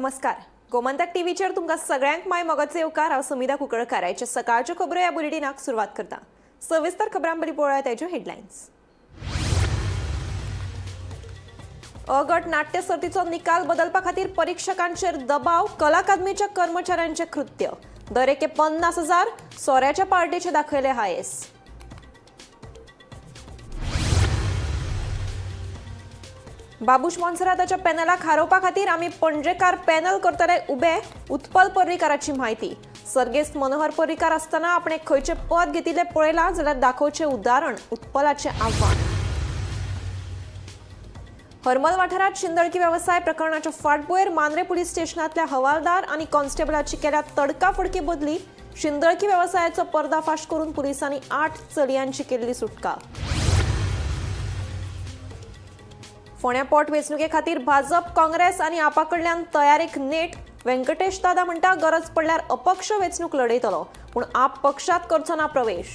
नमस्कार, गोमंतक टीव्हीचेर तुमकां सगळ्यांक माय मोगाचो येवकार. हांव समिधा कुंकळकार. आयच्या सकाळच्यो खबरो ह्या बुलेटिनाक सुरवात करता. सविस्तर खबरां बरी पळोवया ताच्यो हेडलायन्स. अ गट नाट्य सर्तीचो निकाल बदलपा खातीर परिक्षकांचेर दबाव, कला अकादमीच्या कर्मचाऱ्यांचे कृत्य. दरेके 50,000, सोऱ्याच्या पार्टीचे दाखयले हायस. बाबूश मोन्सेराताच्या पॅनलाक हारोवपा खातीर आमी पणजेकार पॅनल करतले उबे, उत्पल पर्रीकाराची म्हायती. सर्गेस्त मनोहर पर्रीकार आसतना आपणे खंयचें पद घेतिल्लें पळयलां जाल्यार दाखोवचें उदाहरण, उत्पलाचें आव्हान. हरमल वाठारांत शिंदळकी वेवसाय प्रकरणाच्या फाटभुंयेर मांद्रे पुलीस स्टेशनांतल्या हवालदार आनी कॉन्स्टेबलाची केल्या तडकाफडकी बदली. शिंदळकी वेवसायाचो पर्दाफाश करून पुलिसांनी 8 चलयांची केल्ली सुटका. फोंड्या पोट वेंचणुके खातीर भाजप, काँग्रेस आनी आपा कडल्यान तयारेक नेट. व्यंकटेश दादा म्हणटा, गरज पडल्यार अपक्ष वेंचणूक लढयतलो, पूण आप पक्षात करचो ना प्रवेश.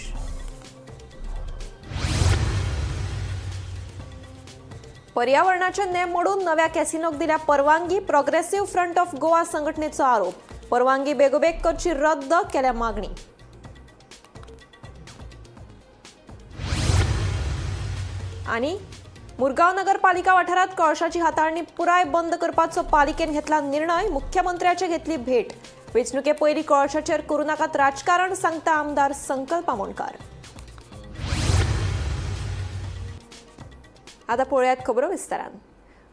पर्यावरणाचे नेम मोडून नव्या कॅसिनोक दिल्या परवानगी, प्रोग्रेसिव्ह फ्रंट ऑफ गोवा संघटनेचो आरोप. परवानगी बेगोबेग करची रद्द, केल्या मागणी. आनी मुरगांव नगरपालिका वाठारात कळशाची हाताळणी पुराय बंद करपाचो पालिकेन घेतला निर्णय. मुख्यमंत्र्याचे घेतली भेट. वेंचणुके पयलीं कळशाचेर करूं नाकात राजकारण, सांगता आमदार संकल्प आमोणकार. आता पळोवयात खबरो विस्तारान.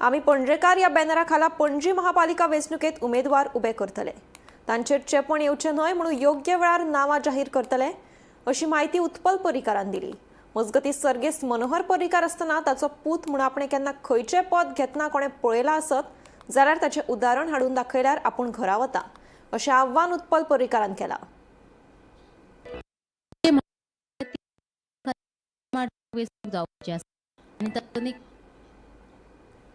आमी पणजेकार ह्या बॅनरा खाला पणजी महापालिका वेंचणुकेत उमेदवार उबे करतले. तांचेर चेपण येवचें न्हय म्हणून योग्य वेळार नांवां जाहीर करतले, अशी म्हायती उत्पल पर्रीकारान दिली. मजगतीं, सर्गेस्त मनोहर पर्रीकार आसतना ताचो पूत म्हूण आपणें केन्ना खंयचें पद घेतना कोणें पळयलां आसत जाल्यार ताचें उदाहरण हाडून दाखयल्यार आपूण घरा वता, अशें आव्हान उत्पल पर्रीकारान केलां.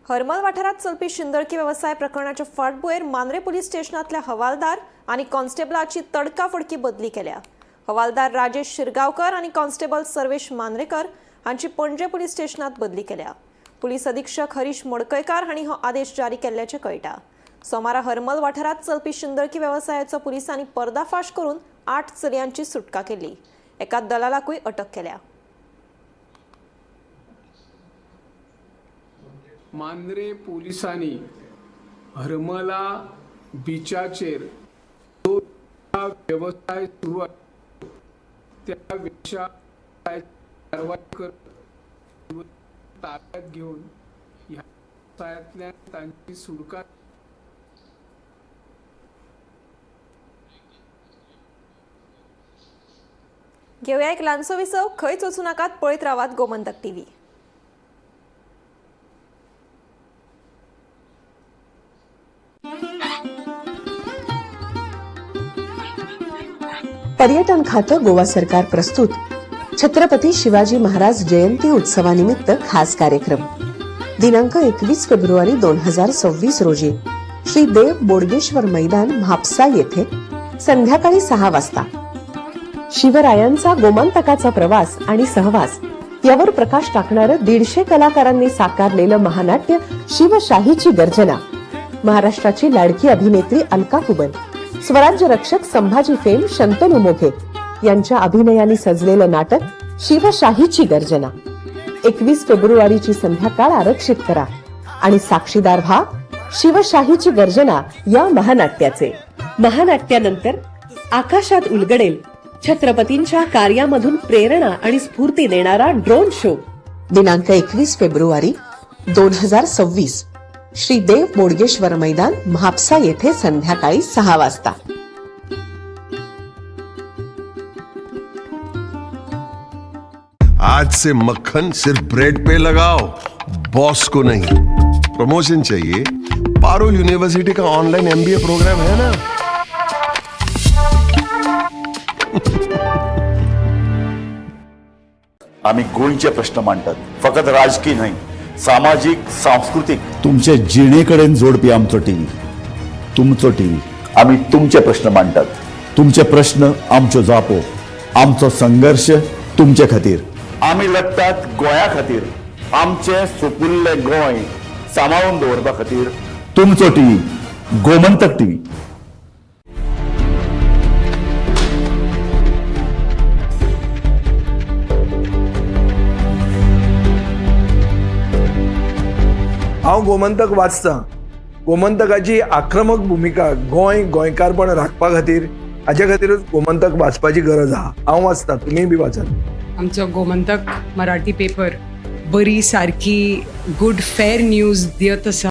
हरमल वाठारांत चलपी शिंदळकी वेवसाय प्रकरणाच्या फाटभुंयेर मांद्रे पुलीस स्टेशनांतल्या हवालदार आनी कॉन्स्टेबलाची तडकाफडकी बदली केल्या. हवालदार राजेश शिरगांवकर आनी कॉन्स्टेबल सर्वेश मांद्रेकर हांची पणजे पुलीस स्टेशनांत बदली केल्या. पुलीस अधीक्षक हरीश मडकयकार हांणी हो आदेश जारी केल्ल्याचें कळटा. सोमारा हरमल वाठारांत चलपी शिंदळकी वेवसायाचो पुलिसांनी पर्दाफाश करून 8 चलयांची सुटका केली. एका दलालाकूय अटक केल्या. मांद्रे पोलिसांनी हरमला बिचाचेर जो वेवसाय सुरू आसा त्या वेवसायाचेर कारवाय करत ताब्यात घेवन ह्या वेवसायांतल्यान तांची सुटका घेवया एक ल्हानसो विसव. खंयच वचूं नाकात, पळयत रावात गोमंतक टीव्ही. पर्यटन खातं गोवा सरकार प्रस्तुत छत्रपती शिवाजी महाराज जयंती उत्सवानिमित्त खास कार्यक्रम. दिनांक 21 फेब्रुवारी 2026 रोजी श्री देव बोडगेश्वर मैदान, म्हापसा येथे संध्याकाळी 6 वाजता शिवरायांचा गोमंतकाचा प्रवास आणि सहवास यावर प्रकाश टाकणारं 150 कलाकारांनी साकारलेलं महानाट्य शिवशाहीची गर्जना. महाराष्ट्राची लाडकी अभिनेत्री अलका कुबल, स्वराज्य रक्षक संभाजी फेम शंतनू मोघे यांच्या अभिनयाने सजलेलं नाटक शिवशाहीची गर्जना. 21 फेब्रुवारीची संध्याकाळ आरक्षित करा आणि साक्षीदार व्हा शिवशाहीची गर्जना या महानाट्याचे. महानाट्यानंतर आकाशात उलगडेल छत्रपतींच्या कार्यामधून प्रेरणा आणि स्फूर्ती देणारा ड्रोन शो. दिनांक 21 फेब्रुवारी 2026 श्री देव बोडगेश्वर मैदान, म्हापसा येथे संध्याकाळी 6 वाजता. आज से मक्खन सिर्फ ब्रेड पे लगाओ, बॉस को नहीं. प्रमोशन चाहिए? पारुल यूनिवर्सिटी का ऑनलाइन एमबीए प्रोग्राम है ना. आम्ही गोंयचे प्रश्न मांडटात, फकत राजकीय न्हय, सामाजीक, सांस्कृतीक. तुमचे जिणेकडेन जोडपी आमचो टीव्ही, तुमचो टीव्ही. आम्ही तुमचे प्रश्न मांडटात. तुमचे प्रश्न आमच्यो जापो, आमचो संघर्श तुमचे खातीर. आमी लढटात गोंया खातीर, आमचें सुपुल्लें गोंय सांबाळून दवरपा खातीर. तुमचो टीव्ही, गोमंतक टीव्ही. हांव गोमंतक वाचतां. गोमंतकाची आक्रमक भुमिका गोंय गोंयकारपण राखपा खातीर, हाजे खातीरूच गोमंतक वाचपाची गरज आहा. हांव वाचतां, तुमीय बी वाचात. आमचो गोमंतक मराठी पेपर बरी सारकी गुड फेर न्यूज दियत आसा.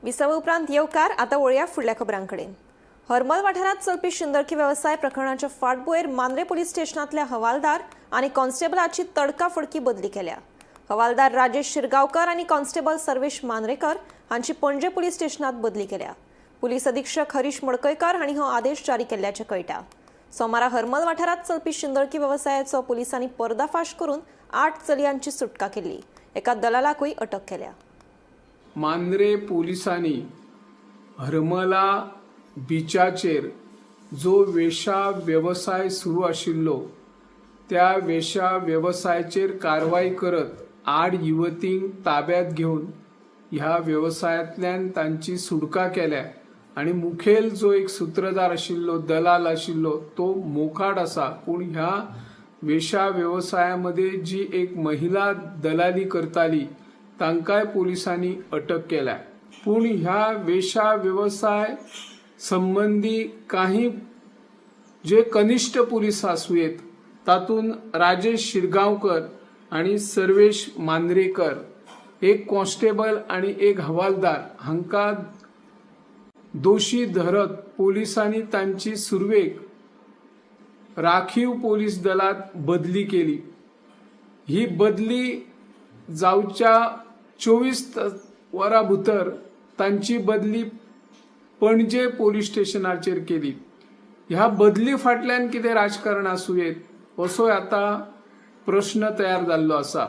विसवा उपरांत येवकार. आतां वळया फुडल्या खबरांकडेन. हरमल वाठारांत चलपी शिंदळकी वेवसाय प्रकरणाच्या फाटभुंयेर मांद्रे पुलीस स्टेशनांतल्या हवालदार आनी कॉन्स्टेबलाची तडकाफडकी बदली केल्या. हवालदार राजेश शिरगांवकर आनी कॉन्स्टेबल सर्वेश मांद्रेकर हांची पणजे पुलीस स्टेशनांत बदली केल्या. पुलीस अधीक्षक हरीश मडकयकर हांणी हो आदेश जारी केल्ल्याचें कळटा. सोमारा हरमल वाठारांत चलपी शिंदळकी वेवसायाचो पुलिसांनी पर्दाफाश करून 8 चलयांची सुटका केल्ली. एका दलालाकूय अटक केल्या. मांद्रे पोलिसांनी हरमला बिचाचेर जो वेशा वेवसाय सुरू आशिल्लो त्या वेशा वेवसायाचेर कारवाय करत 8 युवतींक ताब्यात घेवन ह्या वेवसायांतल्यान तांची सुटका केल्या आनी मुखेल जो एक सुत्रधार आशिल्लो, दलाल आशिल्लो तो मोखाट आसा. पूण ह्या वेशा वेवसाया मदीं जी एक महिला दलाली करताली तांकांय पोलिसांनी अटक केल्या. पूण ह्या वेशा वेवसाय संबंदी काही जे कनिष्ठ पोलीस आसूं येत तातूंत राजेश शिरगांवकर आनी सर्वेश मांद्रेकर, एक कॉन्स्टेबल आनी एक हवालदार हांकां दोशी धरत पोलिसांनी तांची सुरवेक राखीव पोलीस दलात बदली केली. ही बदली जावच्या 24 वरां भितर तांची बदली पणजे पोलीस स्टेशनाचेर केली. ह्या बदली फाटल्यान कितें राजकारण आसूं येत असो आतां प्रश्न तयार जाल्लो आसा.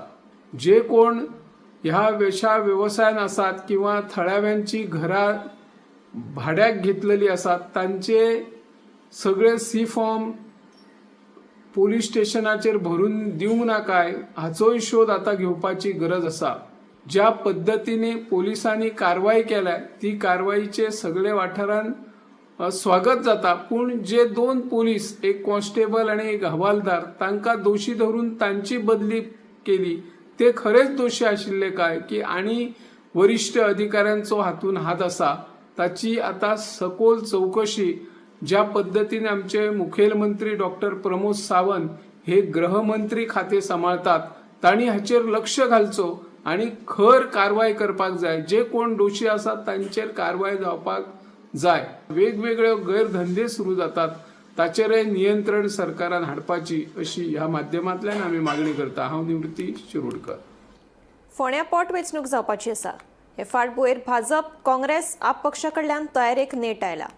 जे कोण ह्या वेशा वेवसायान आसात किंवा थळाव्यांची घरां भाड्याक घेतलेली आसात तांचे सगळे सी फॉर्म पोलीस स्टेशनाचेर भरून दिवंक ना काय हाचोय शोध आतां घेवपाची गरज आसा. ज्या पद्दतीने पोलिसांनी कारवाय केल्या ती कारवाईचे सगळे वाठारांत स्वागत जाता. पूण जे 2 पोलीस, एक कॉन्स्टेबल आनी एक हवालदार तांकां दोशी धरून तांची बदली केली ते खरेंच दोशी आशिल्ले काय की आनी वरिश्ठ अधिकाऱ्यांचो हातून हात आसा ताची आतां सखोल चवकशी ज्या पद्दतीन आमचे मुखेलमंत्री डॉक्टर प्रमोद सावंत हे गृहमंत्री खाते सांबाळतात तांणी हाचेर लक्ष घालचो आनी खर कारवाय करपाक जाय. जे कोण दोशी आसात तांचेर कारवाय जावपाक जाय. वेगवेगळे गैरधंदे सुरू जातात ताचेरय नियंत्रण सरकारान हाडपाची अशी ह्या माध्यमांतल्यान आमी मागणी करता. हांव निवृत्ती शिरोडकर. फोंड्या पोट वेंचणूक जावपाची आसा. हे फाटभुंयेर भाजप, काँग्रेस, आप पक्षा कडल्यान तयारेक नेट आयला.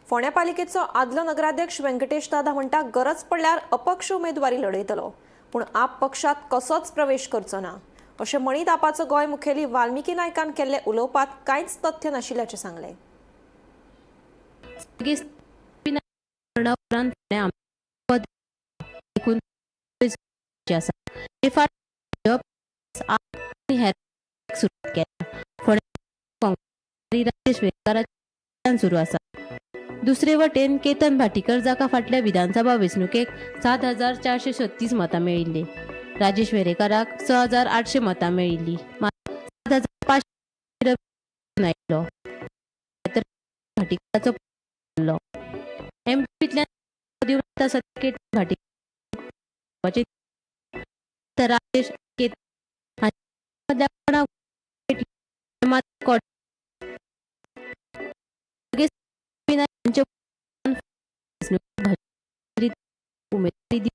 फोंड्या पालिकेचो आदलो नगराध्यक्ष व्यंकटेश दादा म्हणटा गरज पडल्यार अपक्ष उमेदवारी लढयतलो, पूण आप पक्षात कसोच प्रवेश करचो ना अशें म्हणीत आपाचो गोंय मुखेली वाल्मिकी नायकान केल्ले उलोवपात कांयच तथ्य नाशिल्ल्याचें सांगलें. सुरू आसा. दुसरे वटेन केतन भाटीकर जाका फाटल्या विधानसभा वेंचणुकेक 7436 मतां मेळिल्ली, राजेश वेरेकराक 6800 मतां मेळिल्ली, मात 7500 आयलो तर भाटीकराचो एमपींतल्यान केतन भाटीकर तर राजेश केतन मात उमेदवारी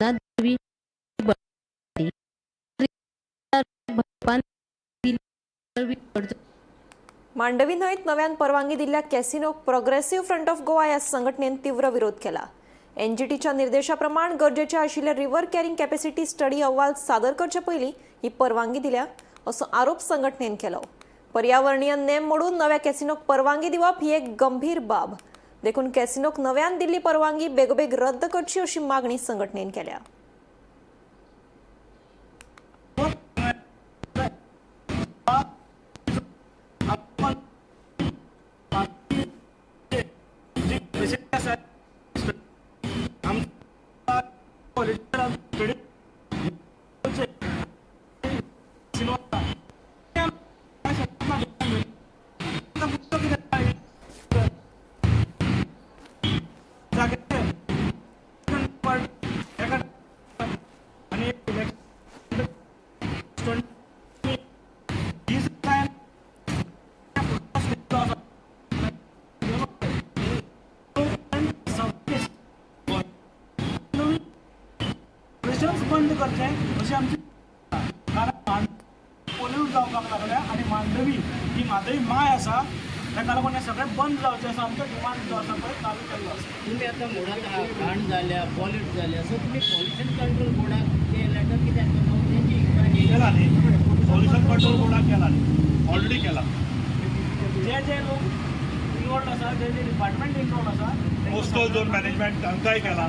मांडवी न्हंयत नव्यान परवानगी दिल्ल्या कॅसिनोक प्रोग्रेसिव्ह फ्रंट ऑफ गोवा ह्या संघटनेन तीव्र विरोध केला. एनजीटीच्या निर्देशाप्रमाण गरजेचे आशिल्ले रिव्हर कॅरिंग कॅपॅसिटी स्टडी अहवाल सादर करचे पयलीं ही परवानगी दिल्या असो आरोप संघटनेन केलो. पर्यावरणीय नेम मोडून नव्या कॅसिनोक परवानगी दिवप ही एक गंभीर बाब, देखून कॅसिनोक नव्यान दिल्ली परवानगी बेगोबेग रद्द करची अशी मागणी संघटनेन केल्या. बंद करचें अशें आमची, कारण पोल्यूट जावपाक लागल्या आनी मांडवी ही म्हादय माय आसा, ताका लागून हें सगळें बंद जावचें असो आमचो डिमांड जो आसा पळय चालू केल्लो आसा. तुमी आतां म्हणत घाण जाल्या, पॉल्यूट जाल्या, सो तुमी पॉल्युशन कंट्रोल बोर्डाक ते लेटर कित्याक तेंची इन्क्वायरी केला न्ही, पॉल्युशन कंट्रोल बोर्डाक केला न्ही, ऑलरेडी केला. जे जे लोक इनवॉल्ड आसा, जे जे डिपार्टमेंट इनवॉल्ड आसा, कोस्टल झोन मॅनेजमेंट तांकांय केला.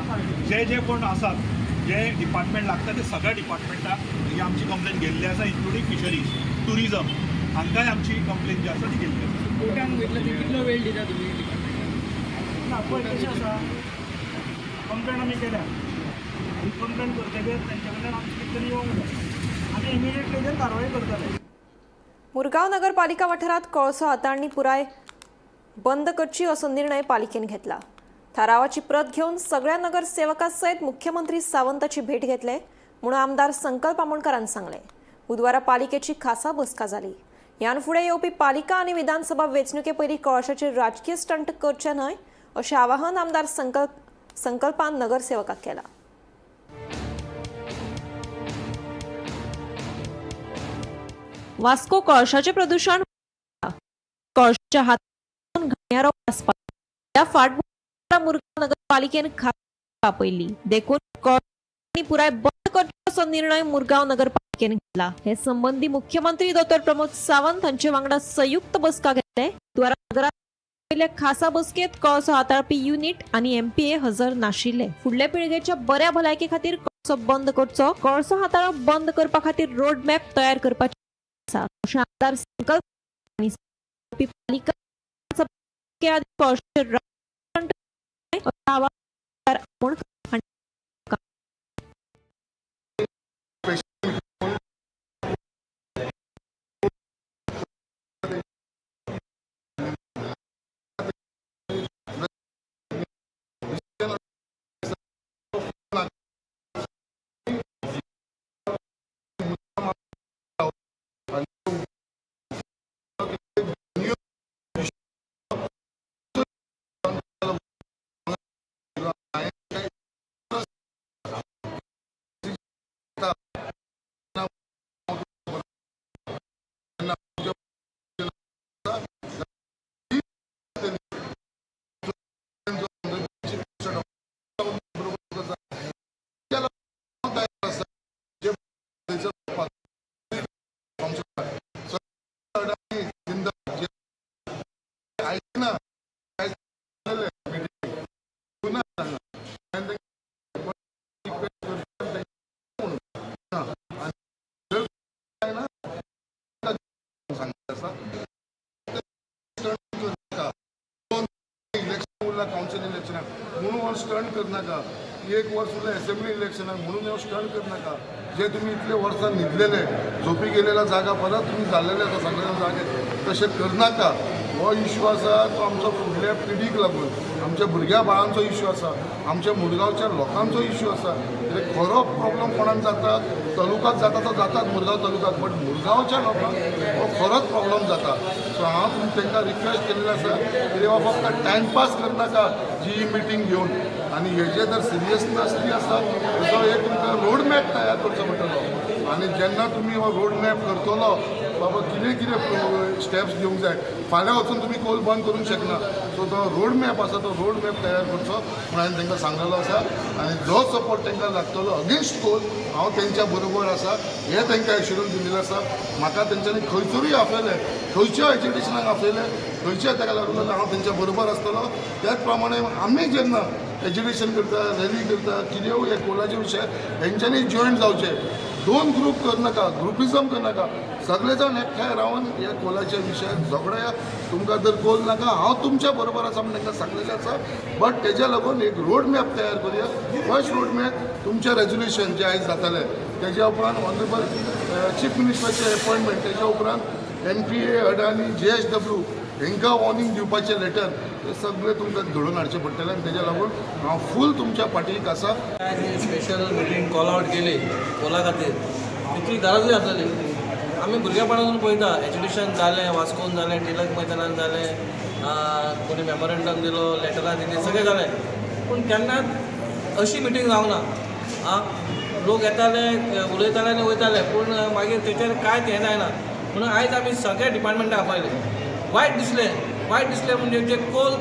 जे जे कोण आसात, जे डिपार्टमेंट लागता ते सगळ्या डिपार्टमेंटाक ही आमची कंप्लेन गेल्ली आसा, इन्क्लुडींग फिशरीज, टुरिजम, हांकांय आमची कंप्लेन जी आसा ती गेल्ली आसा. कोर्टान वयतले ते कितलो वेळ दिता तुमी डिपार्टमेंटाक? ना, पळय कशें आसा, कंप्लेन आमी केल्या आनी कंप्लेन करतकीर तेंच्या कडल्यान आमचें कितें तरी येवंक जाय, आमी इमिडिएटली तेजेर कारवाय करतले. मुरगांव नगरपालिका वाठारांत कळसो हाताळणी पुराय बंद करची असो निर्णय पालिकेन घेतला. थारावाची प्रत घेवन सगळ्या नगरसेवकां सयत मुख्यमंत्री सावंताची भेट घेतले म्हणून आमदार संकल्प आमोणकारान सांगलें. बुधवारा पालिकेची खासा बसका जाली. ह्यान फुडें येवपी पालिका आनी विधानसभा वेंचणुके पयलीं कळशाचेर राजकीय स्टंट करचे न्हय अशें आवाहन आमदार संकल्पान नगरसेवकाक केलां. वास्को कळशाचें प्रदूशण, कळशाच्या हातान घाणयारो वास ह्या फाटभुंयेर मुरगांव नगरपालिकेन खास आपयल्ली, देखून कळस पुराय बंद करचो असो निर्णय मुरगांव नगरपालिकेन घेतला. हे संबंदी मुख्यमंत्री दोतोर प्रमोद सावंत हांचे वांगडा संयुक्त बसका घेतले. बुधवारा नगरात खासा बसकेत कळसो हाताळपी युनिट आनी एमपीए हजर नाशिल्ले. फुडल्या पिळगेच्या बऱ्या भलायके खातीर कळसो बंद करचो, कळसो हाताळप बंद करपा खातीर रोड मॅप तयार करपाची आसा अशें आमदार संकल्प आनी पालिका कळशाचेर कावन्सील इलेक्शनाक म्हणून हो स्टंट करनाका, एक वर्स उरलें एसेंब्ली इलेक्शनाक म्हणून हो स्टंट करनाका. जे तुमी इतले वर्सां न्हिदलेले, झोपी गेलेला जागा परत तुमी जाल्लेले आसा सगळ्या जागे, तशें करनाका. हो इश्यू आसा तो आमचो फुडल्या पिढीक लागून, आमच्या भुरग्या बाळांचो इश्यू आसा, आमच्या मुरगांवच्या लोकांचो इश्यू आसा. कित्याक खरो प्रॉब्लम कोणाक जाता, तालुकात जाता तो जातात मुरगांव तालुकात, बट मुरगांवच्या लोकांक हो खरोच प्रॉब्लम जाता. सो हांव तांकां रिक्वेस्ट केल्लें आसा कितें हो फक्त टायमपास करनाका जी ही मिटींग घेवन, आनी हेजे जर सिरियसनेसली आसा तेजो एक मॅप तयार करचो पडटलो आनी जेन्ना तुमी हो रोड मॅप करतलो बाबा कितें कितें स्टेप्स घेवंक जाय, फाल्यां वचून तुमी कोल बंद करूंक शकना. सो तो रोड मॅप आसा, तो रोड मॅप तयार करचो म्हूण हांवें तांकां सांगलेलो आसा आनी जो सपोर्ट तांकां लागतलो अगेन्स्ट कोल, हांव तेंच्या बरोबर आसा हें तांकां एश्युरन्स दिलेलें आसा. म्हाका तेंच्यांनी खंयसरूय आपयलें, खंयच्या एज्युकेशनाक आपयलें, खंयच्या ताका लागून जाल्यार हांव तेंच्या बरोबर आसतलो. त्याच प्रमाणे आमी जेन्ना एज्युकेशन करता, रॅली करता, कितें हे कोलाचे विशय हेंच्यांनी जॉयन जावचे. दोन ग्रूप करनाका, ग्रुपिजम करनाका. सगळे जाण एकठांय रावन ह्या कोलाच्या विशयाक झगडया. तुमकां जर कोल नाका, हांव तुमच्या बरोबर आसा म्हूण तांकां सांगलेलें आसा. बट तेज्या लागून एक रोड मॅप तयार करुया. फर्स्ट रोड मॅप तुमचें रेजोल्युशन जें आयज जातालें, तेज्या उपरांत ऑनरेबल चीफ मिनिस्टराचें एपॉयंटमेंट, तेज्या उपरांत एमपीए, अडानी, जेएसडब्ल्यू हांकां वॉर्निंग दिवपाचें लेटर, हें सगळें तुमकां घडोवन हाडचें पडटलें आनी तेज्या लागून हांव फूल तुमच्या पार्टीक आसा. स्पेशल मिटींग कॉल आउट केली कोला खातीर, तितली गरजूय आसलेली. आमी भुरगेपणासून पळयता, एज्युकेशन जालें, वास्कोन जालें, टिळक मैदानान जालें, कोणी मेमोरेंडम दिलो, लेटरां दिली, सगळें जालें, पूण केन्नाच अशी मिटींग जावंक ना. आं, लोक येताले, उलयताले आनी वयताले, पूण मागीर तेचेर कांयच हें जायना. म्हणून आयज आमी सगळ्या डिपार्टमेंटाक आपयले. वायट दिसलें, वायट दिसलें म्हणजे जे कोल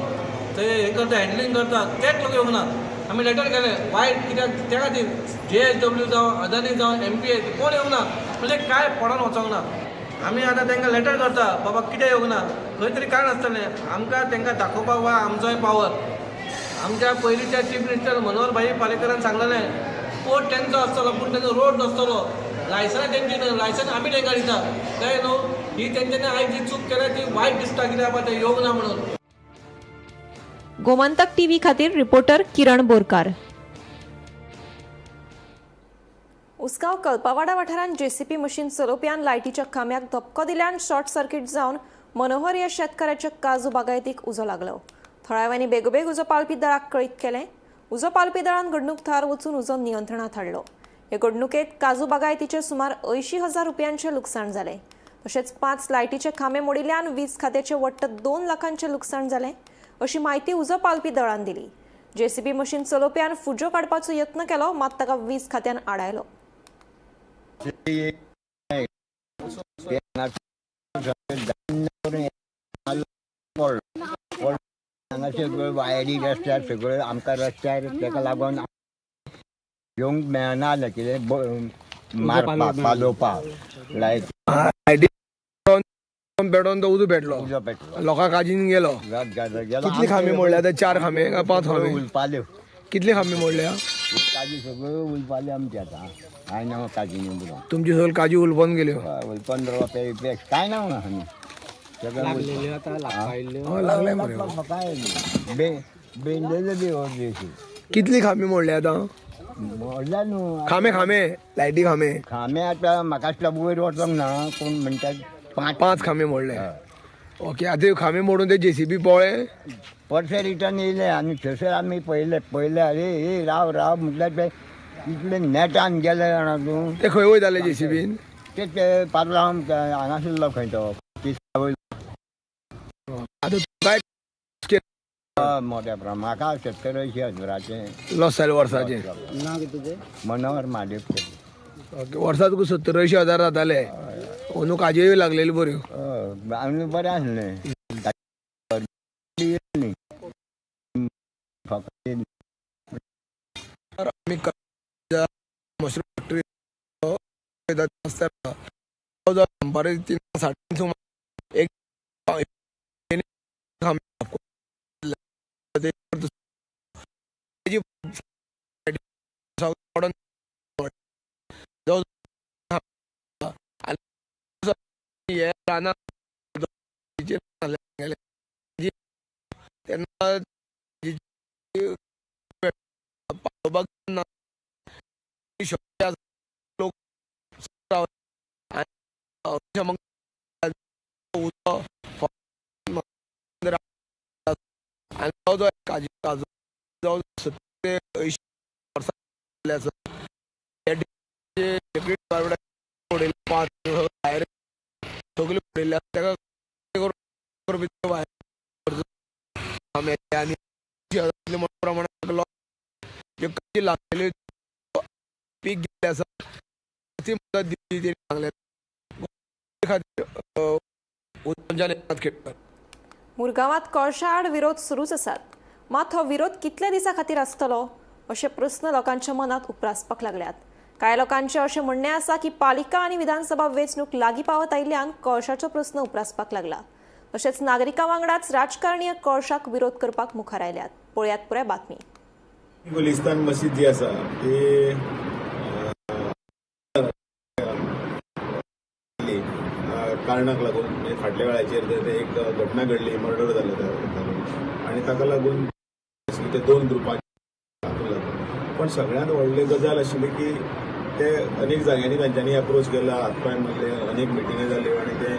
ते हें करता, हँडलिंग करता, तेच लोक येवंक ना. आमी लेटर केलें. वायट कित्याक त्या खातीर जेएसडब्ल्यू जावं, अदानी जावं, एमपीए, कोण येवंक ना म्हणजे कांय पडोन वचोंक ना. आमी आतां तांकां लेटर करता, बाबा कितें येवंक ना? खंय तरी कारण आसतलें. आमकां तांकां दाखोवपाक वा आमचोय पावर. आमच्या पयलींच्या चीफ मिनिस्टर मनोहर भाई पालेकरान सांगलेलें, पोर्ट तेंचो आसतलो पूण तेंचो रोड नासतलो. लायसनां तेंची न्हय, लायसन आमी तांकां दिता. कळ्ळें न्हू? ही तेंच्यांनी आयज जी चूक केल्या ती वायट दिसता, कित्याक बाबा ते येवंक ना म्हणून. गोमंतक टीव्ही खातीर रिपोर्टर किरण बोरकार. उसगांव कल्पावाडा वाठारांत जेसीबी मशीन चलोवप्यान लायटीच्या खांब्याक धपको दिल्यान शॉर्ट सर्किट जावन मनोहर ह्या शेतकाराच्या काजू बागायतीक उजो लागलो. थळाव्यांनी बेगोबेग उजो पालपी दळाक कळीत केलें. उजो पालपी दळान घडणूक थळार वचून उजो नियंत्रणात हाडलो. हे घडणुकेत काजू बागायतीचे सुमार 80,000 रुपयांचें लुकसाण जालें. तशेंच 5 लायटीचे खांबे मोडिल्ल्यान वीज खात्याचे वट्ट 2 लाखांचें लुकसाण जालें, अशी म्हायती उजो पालपी दळान दिली. जेसीबी मशीन चलोवप्यान फुजो काडपाचो यत्न केलो, मात ताका वीज खात्यान आडायलो. हांगा वायरी रस्त्यार सगळ्यो आमकां रस्त्यार, तेका लागून येवंक मेळना जालें. कितें मारपाक, पालोवपाक लायट. लायटी पेटोवन तो उजो पेटलो. उजो पेटलो. लोकां काजीन गेलो. गेलो. कितले खांबे मोडले आतां? चार खांबे काय पांच खांबे? उलपाल्यो. कितले खांबे मोडल्या? काजी सगळ्यो उलपाल्यो आमचे. आतां कांय ना काजीनी बुरो. तुमची सगळी काजी उलपन गेल्यो. उलपन रोपे कांय ना आमी. हय, लागले मरे. काय बेंडलेले बी अर्देशी. कितली खांबे मोडले आतां? मोडल्या न्हू. खांबे, खांबे, लायटी खांबे. खांबे आतां म्हाका दिसता वयर वचोंक ना, कोण म्हणटात पांच. पांच खांबे मोडले. ओके, आतां खांबे मोडून ते जेसीबी पळ्ळे? परते रिटर्न येयले आनी थंयसर आमी पळयले पळयले, अरे हे राव राव म्हटल्यार ते इतले नेटान गेले जाणा तूं. ते खंय वयताले जेसीबीन? ते ते पात्रांव हांगासरलो खंय तो. आतां काय? मोठ्या प्रमाणात म्हाका 70-80 हजाराचें लॉस जालें वर्साचें. मनोहर महादेव. ओके, वर्सा तुका 70-80 हजार जाताले. अंदू काजयो लागलेल्यो बऱ्यो. हय, आनी बरें आसलें फकत. आमी मशरूम फॅक्टरी 3 3.5 सुमार एक हे रानां तेन्ना पालोवपाक लोक उजो आनी तो काजू काजू जवळ 70-80 वर्सां आसा. पांच वायर सगळ्यो पडिल्ले आसा. ताका वायर आनी मोठ्या प्रमाणात लागलेल्यो. पीक गेल्लें आसा ती मदत दिवची तेणी सांगलें. खातीर खेळटात. मुरगांवांत कोळशा आड विरोध सुरूच आसात, मात हो विरोध कितल्या दिसां खातीर आसतलो अशे प्रस्न लोकांच्या मनांत उप्रासपाक लागल्यात. कांय लोकांचें अशें म्हणणें आसा की पालिका आनी विधानसभा वेंचणूक लागीं पावत आयिल्ल्यान कोळशाचो प्रस्न उप्रासपाक लागला. तशेंच नागरिकां वांगडाच राजकारणीय कोळशाक विरोध करपाक मुखार आयल्यात. पळयात पुराय बातमी. गुलिस्तान मशीद जी आसा ती कारणाक लागून म्हणजे फाटल्या वेळाचेर ते एक घटना घडली, मर्डर जालो तातूंत आनी ताका लागून ते दोन ग्रुपांनी हातूंत लागून. पण सगळ्यांत व्हडली गजाल आशिल्ली की ते अनेक जाग्यांनी तांच्यांनी अप्रोच केला, हातपांय मारले, अनेक मिटिंगी जाल्यो आनी ते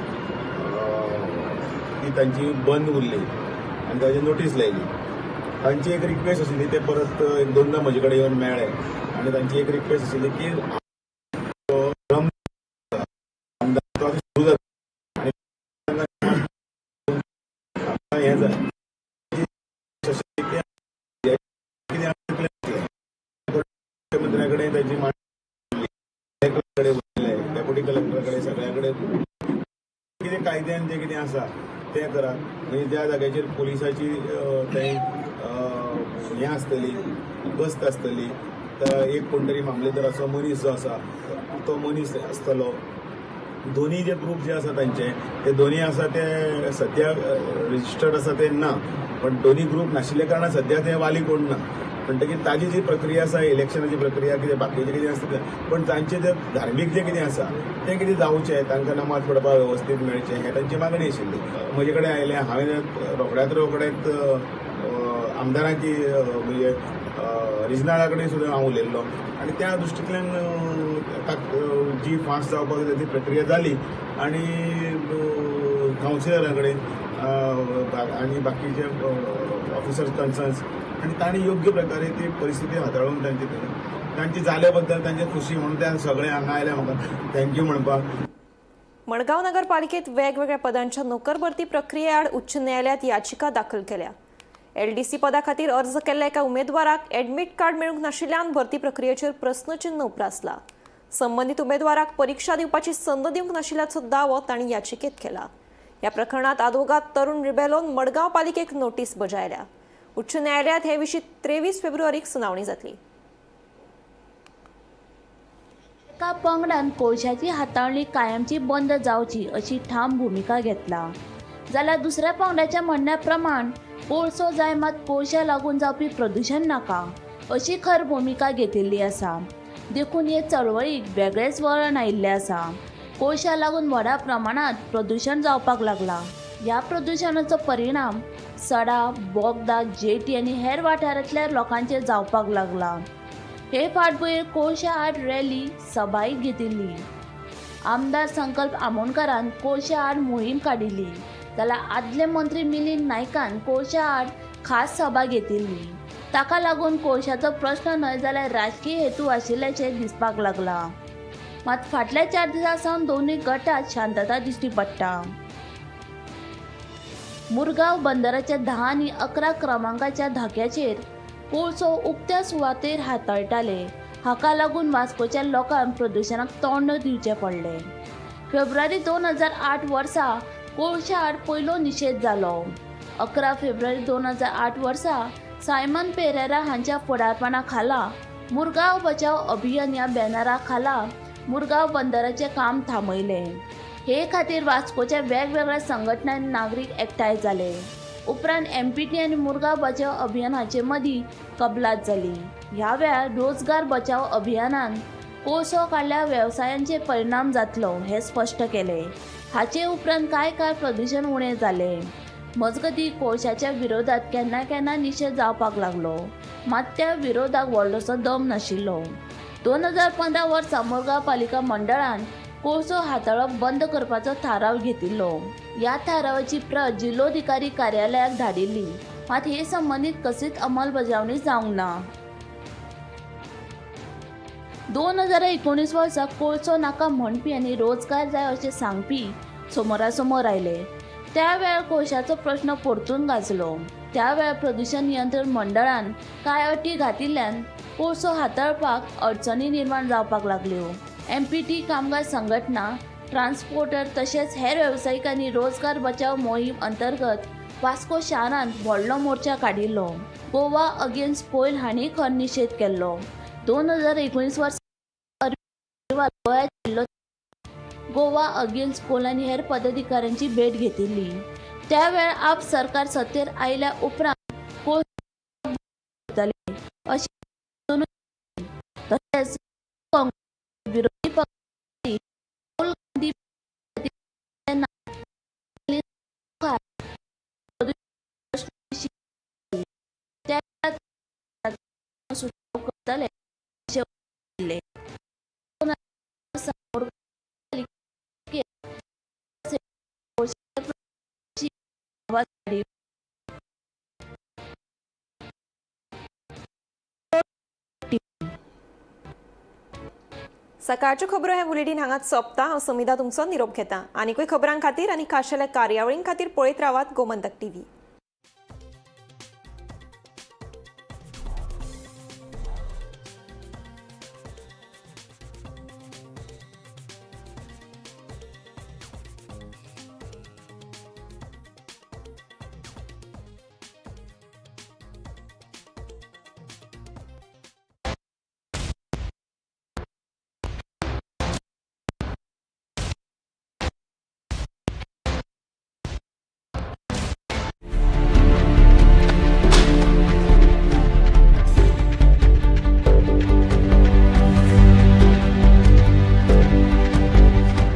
ती तांची बंद उरली आनी ताची नोटीस लायली. तांची एक रिक्वेस्ट आशिल्ली, ते परत एक दोनदा म्हजे कडेन येवन मेळ्ळे आनी तांची एक रिक्वेस्ट आशिल्ली की सुरू जाता आनी हें जाय मुख्यमंत्र्या कडेन ताची मागणी कडेन उलयले, डेप्युटी कलेक्टरा कडेन, सगळ्या कडेन कितें कायद्यान जें कितें आसा तें करात. म्हणजे ज्या जाग्याचेर पुलिसाची थंय हें आसतली, गस्त आसतली, तर एक कोण तरी मामलेदाराचो मनीस जो आसा तो मनीस आसतलो. दोनी जे ग्रूप जे आसा तांचे ते दोनी आसा ते सद्या रजिस्टर्ड आसा ते ना, पण दोनी ग्रूप नाशिल्ल्या कारणान सद्या ते वाली कोण ना. म्हणटकीर ताजी जी प्रक्रिया आसा, इलेक्शनाची प्रक्रिया कितें बाकीचें कितें आसता तें, पण तांचें जें धार्मीक जें कितें आसा तें कितें जावचें, तांकां नमाज पडपाक वेवस्थीत मेळचें, हें तांची मागणी आशिल्ली. म्हजे कडेन आयलें, हांवें रोखड्यात रोखडेच आमदारांची म्हणजे रिजनाळा कडेन सुद्दां हांव उलयल्लो आनी त्या दृश्टींतल्यान जी फास्ट जावपाक जाय ती प्रक्रिया जाली आनी कावन्सिलरा कडेन आनी बाकीचे ऑफिसर्स कन्सर्न्स आनी तांणी योग्य प्रकारे ती परिस्थिती हाताळून तांची तांची जाल्या बद्दल तांची खुशी म्हणून ते सगळे हांगा आयले म्हाका thank you म्हणपाक. मडगांव नगरपालिकेत वेगवेगळ्या पदांच्या नोकर भरती प्रक्रियेआड उच्च न्यायालयात याचिका दाखल केल्या. एलडीसी पदा खातीर अर्ज केल्ल्या एका उमेदवाराक ॲडमिट कार्ड मेळूंक नाशिल्ल्यान भरती प्रक्रियेचेर प्रस्नचिन्न उप्रासला. संबंदीत उमेदवाराक परिक्षा दिवपाची संद दिवंक नाशिल्ल्याचो दावो तांणी याचिकेत केला. ह्या प्रकरणात आदवोगाद तरुण रिबेलोन मडगांव पालिकेक नोटीस बजायल्या. उच्च न्यायालयात हे विशीं 23 फेब्रुवारीक सुनावणी जातली. एका पंगडान कोळशाची हाताळणी कायमची बंद जावची अशी ठाम भुमिका घेतला, जाल्यार दुसऱ्या पंगडाच्या म्हणण्या प्रमाण कोळसो जाय मात कोळशा लागून जावपी प्रदुशण नाका अशी खर भुमिका घेतिल्ली आसा. देखून हे चळवळीक वेगळेंच वळण आयिल्लें आसा. कोळशा लागून व्हडा प्रमाणांत प्रदुशण जावपाक लागलां. ह्या प्रदुशणाचो परिणाम सडा, बोगदा, जेटी आनी हेर वाठारांतल्या लोकांचेर जावपाक लागला. हे फाटभुंयेर कोळशा आड रॅली सभाय घेतिल्ली. आमदार संकल्प आमोणकारान कोळशा आड मोहीम काडिल्ली, जाल्यार आदले मंत्री मिलिंद नायकान कोळशा आड खास सभा घेतिल्ली. ताका लागून कोळशाचो प्रश्न न्हय जाल्यार राजकीय हेतू आशिल्ल्याचें दिसपाक लागलां. मात फाटल्या 4 दिसां सावन दोनूय गटांत शांतता दिश्टी पडटा. मुरगांव बंदराच्या 10 आनी 11 क्रमांकाच्या धाक्याचेर कोळसो उक्त्या सुवातेर हाताळटाले. हाका लागून वास्कोच्या लोकांक प्रदुशणाक तोंड दिवचें पडलें. फेब्रुवारी 2008 वर्सा कोळशा आड पयलो निशेध जालो. 11 फेब्रुवारी 2008 वर्सा सायमन पेरेरा हांच्या फुडारपणा खाला मुरगांव बचाव अभियान ह्या बॅनरा खाला मुरगांव बंदराचें काम थांबयलें. हे खातीर वास्कोच्या वेगवेगळ्या संघटनांनी नागरीक एकठांय जाले. उपरांत एमपीटी आनी मुरगांव बचाव अभियान हाचे मदीं कबलात जाली. ह्या वेळार रोजगार बचाव अभियानान कोळसो काडल्या वेवसायांचेर परिणाम जातलो हें स्पश्ट केलें. हाचे उपरांत कांय काळ प्रदुशण उणें जालें. मजगतीं कोळशाच्या विरोधात केन्ना केन्ना निशेध जावपाक लागलो, मात त्या विरोधाक व्हडलोसो दम नाशिल्लो. 2015 वर्सा मुरगांव पालिका मंडळान कोळसो हाताळप बंद करपाचो थाराव घेतिल्लो. ह्या थारावाची प्रत जिल्लोधिकारी कार्यालयाक धाडिल्ली, मात हे संबंदीत कसलीच अंमलबजावणी जावंक ना. 2019 वर्सा कोळसो नाका म्हणपी आनी रोजगार जाय अशें सांगपी समोरासमोर आयले. त्या वेळार कोळशाचो प्रश्न परतून गाजलो. त्या वेळार प्रदुशण नियंत्रण मंडळान कांय अटी घातिल्ल्यान कोळसो हाताळपाक अडचणी निर्माण जावपाक लागल्यो. एमपीटी कामगार संघटना, ट्रान्सपोर्टर तशेंच हेर वेवसायिकांनी रोजगार बचाव मोहीम अंतर्गत वास्को शारांत व्हडलो मोर्चा काडिल्लो. गोवा अगेन्स्ट कोयल हांणी खर निशेध केल्लो. 2019 वर्सा गोव्यात गेल्लो. गोवा अगेन्स्ट कोल आनी हेर पदाधिकाऱ्यांची भेट घेतिल्ली. त्या वेळार आप सरकार सत्तेर आयल्या उपरांत कोल अशें तशेंच काँग्रेस विरोधी पक्ष राहुल गांधी सुटावो करतले अशें उलयले. सकाळच्यो खबरो हे बुलेटीन हांगाच सोंपता. हांव समिधा तुमचो निरोप घेता. आनीकूय खबरां खातीर आनी खाशेल्या कार्यावळीं खातीर पळयत रावात गोमंतक टीव्ही.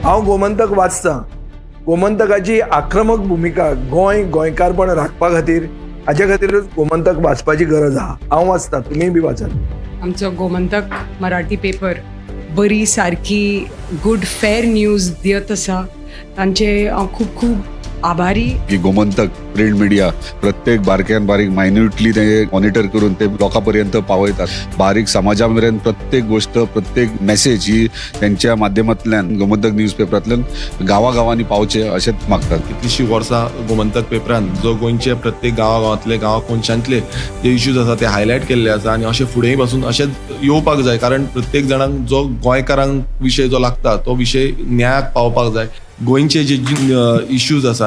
हांव गोमंतक वाचतां. गोमंतकाची आक्रमक भुमिका गोंय गोंयकारपण राखपा खातीर, हाजे खातीरच गोमंतक वाचपाची गरज आहा. हांव वाचतां, तुमीय बी वाचात. आमचो गोमंतक मराठी पेपर बरी सारकी गुड फेर न्यूज दियत आसा. तांचे हांव खूब खूब आभारी. की गोमंतक प्रिंट मिडिया प्रत्येक बारक्यान बारीक मायन्युटली ते मॉनिटर करून ते लोकां पर्यंत पावयतात. बारीक समाजा मेरेन प्रत्येक गोष्ट, प्रत्येक मेसेज ही त्यांच्या माध्यमांतल्यान गोमंतक न्यूज पेपरांतल्यान गांवागांवांनी पावचे अशेंच मागतात. कितलीशीं वर्सां गोमंतक पेपरान जो गोंयचे प्रत्येक गांवागांवांतले, गांवा कोनशांतले जे इश्यूज आसा ते हायलायट केल्ले आसा आनी अशें फुडेंय पासून अशेंच येवपाक जाय, कारण प्रत्येक जाणांक जो गोंयकारांक विशय जो लागता तो विशय न्यायाक पावपाक जाय. गोंयचे जे इश्यूज आसा.